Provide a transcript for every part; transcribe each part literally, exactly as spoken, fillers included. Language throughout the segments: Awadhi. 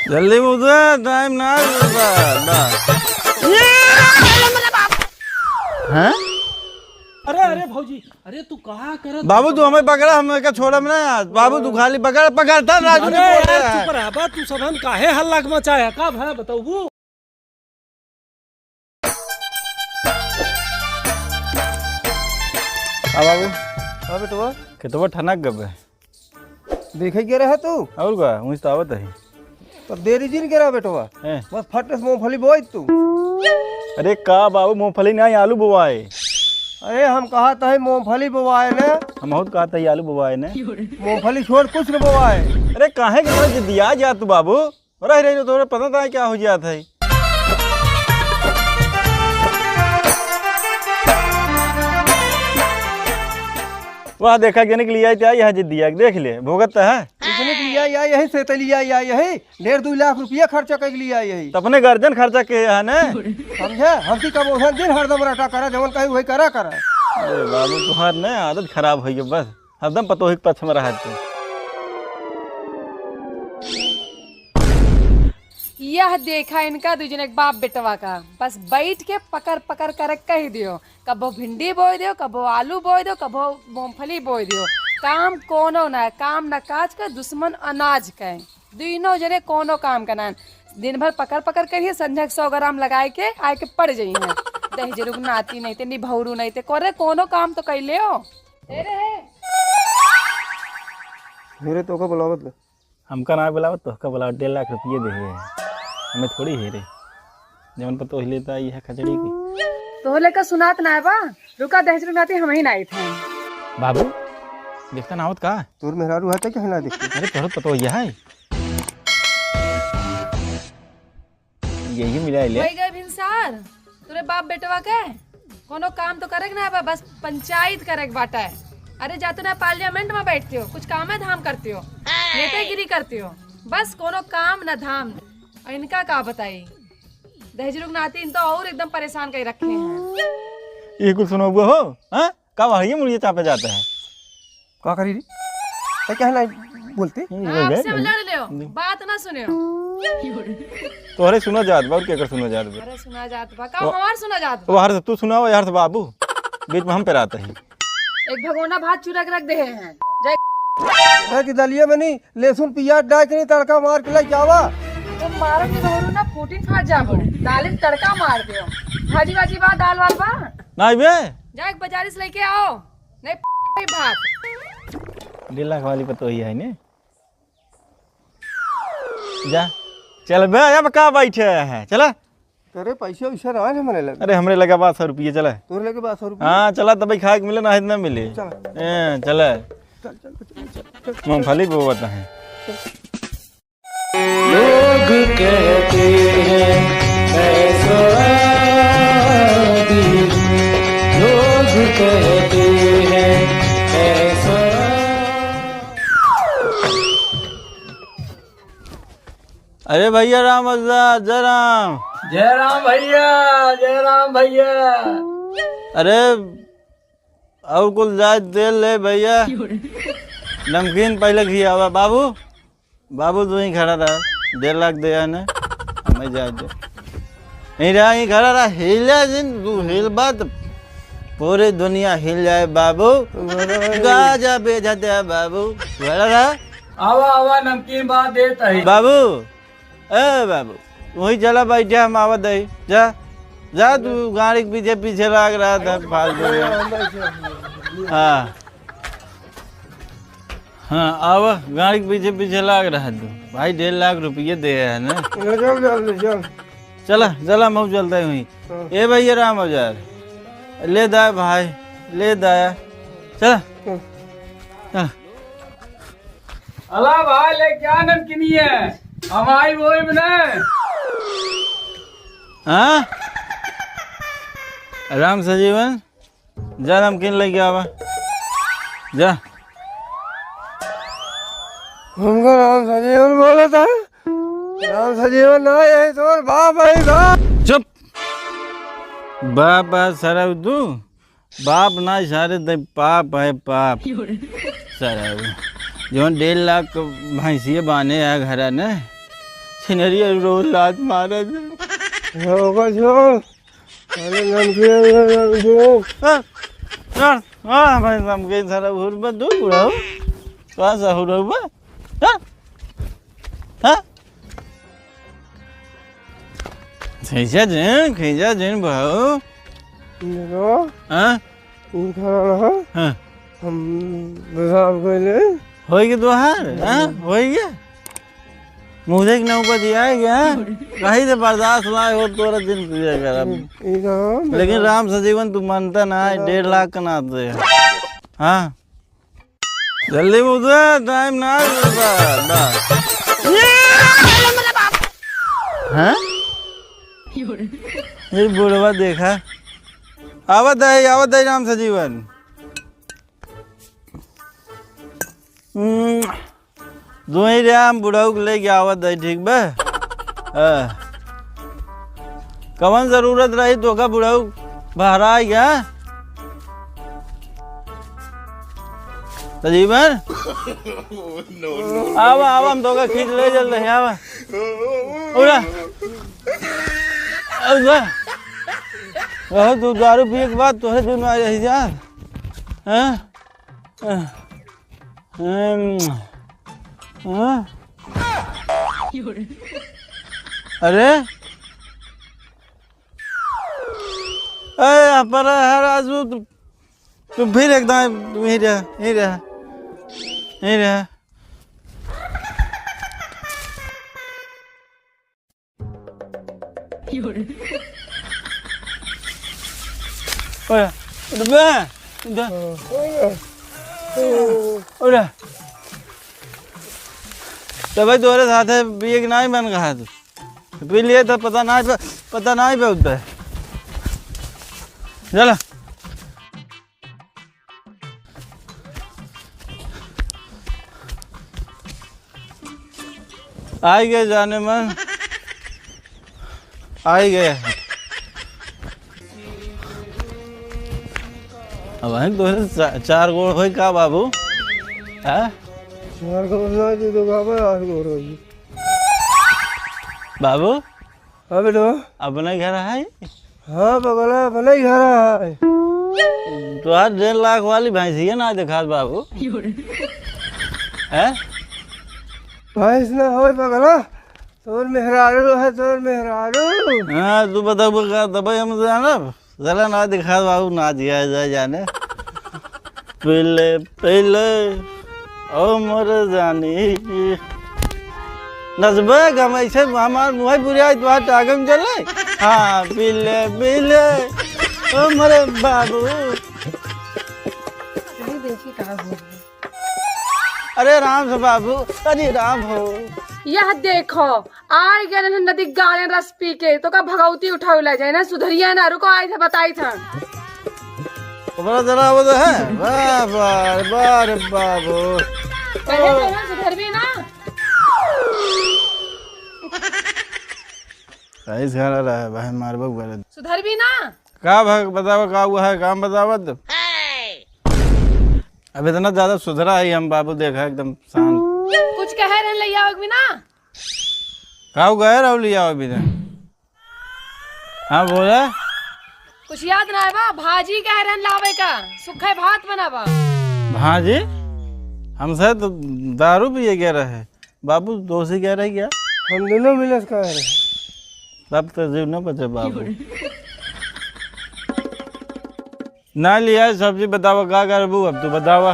जल्दी मुझे टाइम ना है, बा, बा। हैं? अरे, अरे भौजी, अरे तू कहा करत बाबू, तू हमें पकड़ा, हम एका छोड़ब ना यार। बाबू, तू खाली पकड़, पकड़ता राजू अरे ने बोल यार, रहा है। चुप रह बा, तू सबहन काहे हल्ला मचाया? का भया बताऊ? आ बाबू। हाँ बेटवा। खेतवा ठनक गबे। देखे के रहा तू? और का, वहीं से आवत है। तब देरी जिन के रहा बेटवा। हैं? बस फट से मूंगफली बोई तू। अरे का बाबू, मूंगफली नहीं, आलू बोवाए। अरे हम कहा था मूंगफली बोवाए ने। हम बहुत कहा था आलू बोवाए ने। मूंगफली छोड़, कुछ न बोवाए। अरे काहे के इतना जिदिया जात तू बाबू? रह रही तो तोरे पता था क्या हो जात है। वाह, देखा, जने के लिए आई, यह जिद्दिया, देख ले, भुगत तो है। जने के लिए आई, आई, यही से तो लिए आई, आई, यही डेढ़ दो लाख रुपया खर्चा कर लिए आई, यही। तो अपने गार्जियन खर्चा के है ना? समझे? हमकी कब ओहन दिन हरदम रटा करा, जवन कहीं वही करा करा। अरे बाबू, तुम्हार ना आदत खराब हो गई बस। हरदम पतोही के पक्ष में रहत तू। यह देखा इनका दुइ जने के बाप बेटवा का, बस बैठ के पकर पकर करे कह दियो, कबो भिंडी बोय दियो, कबो आलू बोय दियो, कबो मूंगफली बोय दियो। काम कोनो ना, काम न काज का, दुश्मन अनाज का। दुइनो जने कोनो काम का ना, दिन भर पकर पकर करिए, संझा के सौ ग्राम लगाए के आए के पड़ जाई हैं। दहेजरू के नाती नहीं ते, निभौरू नहीं ते, करे कोनो काम तो कैले हो। ए रे, हे। मेरे तो का बुलावत ले। हमका ना बुलावत, तोहका बुलावत, डेढ़ लाख रुपये दे हुए हैं। हमें थोड़ी है रे, जवन पर तो लेता आई है खचड़ी की। तोह लेकर सुनात ना बा, रुका दहेजरू नाती हम ही ना आई थे। बाबू, देखता ना आवत का? तोर मेहरारू हटे क्या ना देखते? अरे तोहर पतो यह है। यही मिला ले। वही गए भिनसार, तोरे बाप बेटवा के कोनो काम तो करे के ना बा, बस पंचायत करे के बाटा है। अरे जाते ना पार्लियामेंट में बैठते हो, कुछ काम है धाम करते हो, नेतागिरी करते हो, बस कोनो काम ना धाम। और इनका का बताई, दहेजरू के नाती इन तो और एकदम परेशान कर रखे हैं। ये कुछ सुनो हुआ हो, हाँ? का वही मुर्गे चापे जाते हैं? का करी रे? तो क्या ना बोलते? हम्म, आपसे हम लड़ लेओ, बात ना सुनेओ। तोहरे सुना जात बा, और केकर सुना जात बा? अरे सुना जात बा, का तो हमार सुना जात बा? तो हर से तू सुनाओ, यार से बाबू, बीच में हम पे रहते हैं। एक भगोना भात चुरा के रख दे हैं। जाए। अरे कि दलिया में नहीं, लहसुन, पियाज डाल के नहीं, तड़का मार के लेके आवा। तुम मारो कि धोरू ना, फूटिन फाट जाबो। दाल में तड़का मार दियो। भाजी वाजी बा, दाल वाल बा? नहीं बे। जा एक बाजारी से लेके आओ। नहीं, भात। डेढ़ लाख वाली पतोही है ने। जा। चल बे, अब का बैठे हैं? चला। अरे पैसा वैसा रहा है हमरे लगे। अरे हमरे लगे बा सौ रुपये, चला। तोरे लगे बा सौ रुपये? हाँ, चला, तब खाए के मिले, ना है ना मिले। चला। ए, चला। चल, चल, चल, चल, चल। मूंगफली बोवत है। लोग कहते हैं ऐसा आदमी, लोग कहते हैं ऐसा। अरे भैया राम अवतार, जय राम। जय राम भैया, जय राम भैया। अरे और कुल जाए तेल ले भैया, नमकीन पहले खियावा बाबू। बाबू, तू ही खड़ा रहा, डेढ़ लाख दे आने, हमें जाए दे। यहीं रहा, यहीं खड़ा रहा, हिला जिन, तू हिल बात, पूरी दुनिया हिल जाए बाबू। गाजा बेचते हैं बाबू, खड़ा रहा। आवा, आवा, नमकीन बात देत है। बाबू, ए बाबू, वहीं चला बैठे, हम आवत है। जा, जा, तू गाड़ी के पीछे, पीछे लाग रहा था, फालतू में। हाँ। हाँ, आवा, गाड़ी के पीछे पीछे लाग रहा तू। भाई, डेढ़ लाख रुपये दे है ना। ले चल, चल, ले चल। चला, चला, मऊ चलता है वहीं। हाँ। ए भैया राम औजार, ले दाया भाई, ले दाया। चला। हाँ। चला। अला भाई, ले क्या नमकीनी है? हम आई वही में ना। हाँ? राम सजीवन, जा नमकीन लेके आवा। जा। हमको राम सजीवन बोला था। राम सजीवन ना, यही तोर बाप है, बाप। चुप। बाप, बाप, सरऊ तू। बाप ना, सारे दे पाप है, पाप। सरऊ। जवन डेढ़ लाख भैंसिए बाने है घरा ने। छिनरिया रोज लात मारत है। होगा जो। अरे नमकीन, नमकीन। हाँ, हाँ, हाँ, भाई नमकीन सारा घूर में दो बुढ़ाऊ। का सा हो रहा हुआ? हाँ? हाँ? खींचा जिन, खींचा जिन भाऊ। देखो। हाँ? ई खाना ना, हाँ। हम पेशाब कइले। होई के तोहार, हाँ? होई के? मुझे के नौबत ही आए गया, हाँ? कहीं से बर्दाश्त ना हो तोरा दिन पूजा करब। ई खाना ना। लेकिन राम सजीवन तू मानता ना है, डेढ़ लाख का ना दे। हाँ? जल्दी मुझे, टाइम ना है, बा, बा। हाँ? ये बुढ़वा देखा। आवत है, आवत है राम सजीवन। हम्म, दुई रे हम बुढ़ऊ के लेके आवत है, ठीक बा? हाँ। कवन जरूरत रही तोका बुढ़ऊ बहराए के, हाँ? सजीवन? आवा, आवा, हम तोका खींच ले चल रहे, आवा। उड़ा। उड़ा। रहो, तू दारू पिए के बाद तोहे दिन आ रही जा। हाँ? हाँ? हाँ? अरे? ए, यहाँ पर है राजू, तू, तू फिर एकदम यहीं रह, यहीं रह, यहीं रह। ओए, उठ बे, उठ। ओए। तब भाई तोरे साथे पिए के नाहीं मन कहा तू। पी लिए तो पता नाहीं पे, पता नाहीं पे उठता है। चला। आई गए जाने मन, आई गए। अब हम तोहरे चा-, चार गोड़ होई का बाबू? हाँ? चार गोड़ ना जी, तो बाबा आठ गोड़ होई। बाबू? हाँ बेटवा। अपने घर है? हाँ बगला, अपने ही घर है। तोहार डेढ़ लाख वाली भैंसिया ना देखात बाबू। हैं? भैंस ना होय बगला, तोर मेहरारू है, तोर मेहरारू। हाँ, तू बताबो का, तबे हम जानब। जला ना दिखा बाबू, ना दिया जाए जाने। पीले, पीले, ओ मोर जानी। नचबे गम ऐसे हमार मुँह बुरिया, तोहार टागम चले। हाँ, पीले, पीले, ओ मोरे बाबू। अरे देखी का हो गया। अरे राम से बाबू, अरे राम हो। यह देखो, आइ गए हैं नदी गाड़े रस पी के, तोका भगौती उठावे ला जाए ना, सुधरिया ना, रुको, आई थे, बताई था। ओकरा जरा वो तो है, वाह, वाह, वाह रे बाबू। कहे तो ना, सुधरबी ना। सही से गाना रहा है, भाई, मारबो करे। सुधरबी ना। का भाई, बतावा, का हुआ है, काम बतावा तो। अब इतना ज्यादा सुधरा है हम बाबू, देखा, एकदम शांत। कुछ कहे रहन, ले आओ एक बिना। काऊ गए रहू लिया अभी तक? हाँ, बोला। कुछ याद ना है बा, भाजी कह रहन लावे का, सुखे भात बनावा। भाजी? हमसे तो दारू पिए गया रहे। बाबू, दोषी कह रहे क्या? हम दोनों मिले से कह रहे। तब तो जीव न बचे बाबू। ना लिया सब्जी, बतावा का करबू, अब तू बतावा।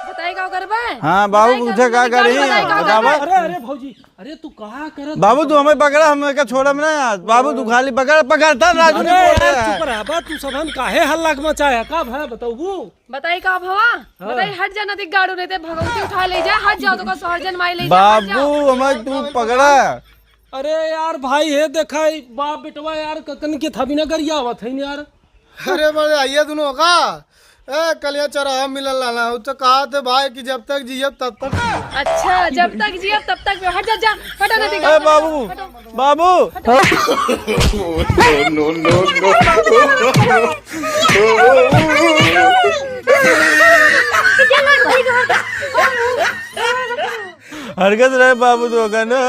बताई का करबे? हाँ, बाबू बताई पूछे का का करी, बताई का बतावा। करबे? अरे, अरे भौजी, अरे तू का करत बाबू, तू हमें पकड़ा, हम एका छोड़ब ना यार। बाबू, तू खाली पकड़, पकड़ता राजू ने अरे बोल यार, रहा है। चुप रह बा, तू सबन काहे हल्ला मचाया, का भला बताऊ? बताई का भवा? हाँ। बताई, हट जा, नदी गाड़ू, नहीं ते भगवती उठा ले जा, हट जाओ, तो का सहरजन माई ले जा, हट बाबू, जाओ। हमें तू पकड़ा। अरे यार भाई, हे देखा, ई बाप बेटवा यार, ककन के थबी ना गरियावत है यार। अरे बड़े आइए दोनों का। ए, कलिया चौराहा मिलल रहना, उ तो कहा थे भाई कि जब तक जियब तब तक। अच्छा, जब तक जियब तब तक। हट जा, जा, हटो ना, ए, बाबू, हटो। बाबू। No, no, no, no। हरकत रहे बाबू तो का ना,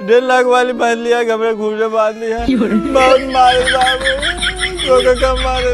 डेढ़ लाख वाली पहन लिया कि हमरे घूमे बांध लिया। बहुत मारे बाबू, तो का मारे।